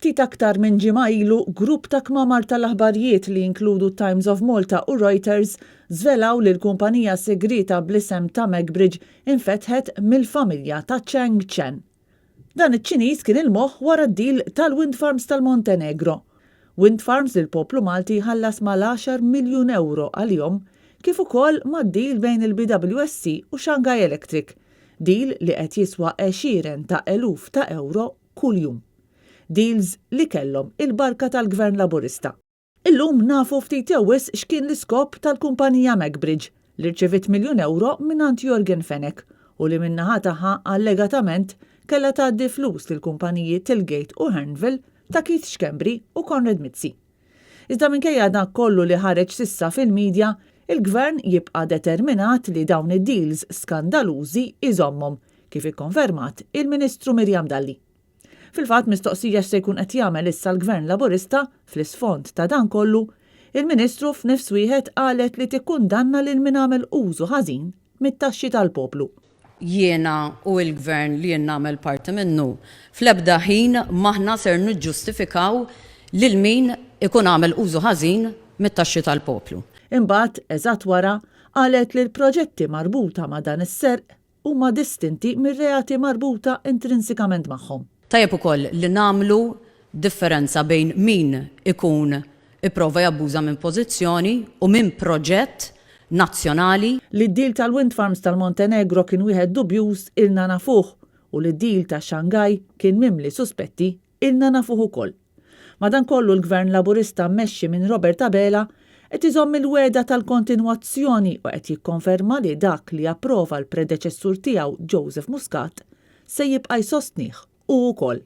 Ftit aktar minn ġimgħa ilu, grupp ta' kmamar tal-aħbarijiet li jinkludu t-Times of Malta u Reuters żvelaw li l-kumpanija sigrieta bl-isem ta' Macbridge infetħet mill-familja ta' Chang Chen. Dan iċ-Ċiniż kien il-moħħ wara d-deal tal-wind farms tal-Montenegro. Wind farms li l-poplu Malti jħallas mal-għaxar miljun ewro għalihom, kif ukoll mad-deal bejn il-BWSC u Shanghai Electric, deal li qed jiswa għexieren ta' eluf ta' ewro kuljum. Deals li kellhom il-barka tal-Gvern Laburista. Illum nafu ftit jew wisq x'kien l-iskop tal-kumpanija Macbridge li rċeviet miljun ewro mingħand Yorgen Fenech u li min-naħa tagħha allegatament kellha tgħaddi flus lill-kumpaniji Tilgate u Hearnville ta' Keith Schembri u Konrad Mizzi. Iżda minkejja dak kollu li ħareġ s'issa fil-media, il-Gvern jibqa' determinat li dawn id-deals skandalużi jżommhom kif ikkonfermat il-Ministru Miriam Dalli. Fil-fatt mistoqsija x'se jkun qed jagħmel issa l-Gvern Laburista fl-isfond ta' dan kollu, il-Ministru f'nifs wieħed qalet li tikkundanna lil min għamel użu ħażin mit-taxxi tal-poplu. Jiena u l-Gvern li jien nagħmel parti minnu, fl-ebda ħin m'aħna ser niġġustifikaw lil min ikun għamel użu ħażin mit-taxxi tal-poplu. Imbagħad, eżatt wara, qalet li l-proġetti marbuta ma' dan is-serq huma distinti mir-reati marbuta intrinsikament magħhom. Tajjeb ukoll li nagħmlu differenza bejn min ikun ipprova jabbuża minn pożizzjoni u minn proġett nazzjonali. Li d-deal tal-wind farms tal-Montenegro kien wieħed dubjuż ilna nafuh u li d-deal ta' Shanghai kien mimli suspetti ilna nafuh ukoll. Madankollu l-Gvern Laburista mmexxi minn Robert Abela qed iżomm il-wegħda tal-kontinwazzjoni u qed jikkonferma li dak li approva l-predeċessur tiegħu Joseph Muscat se jibqa' jsostnih hu wkoll.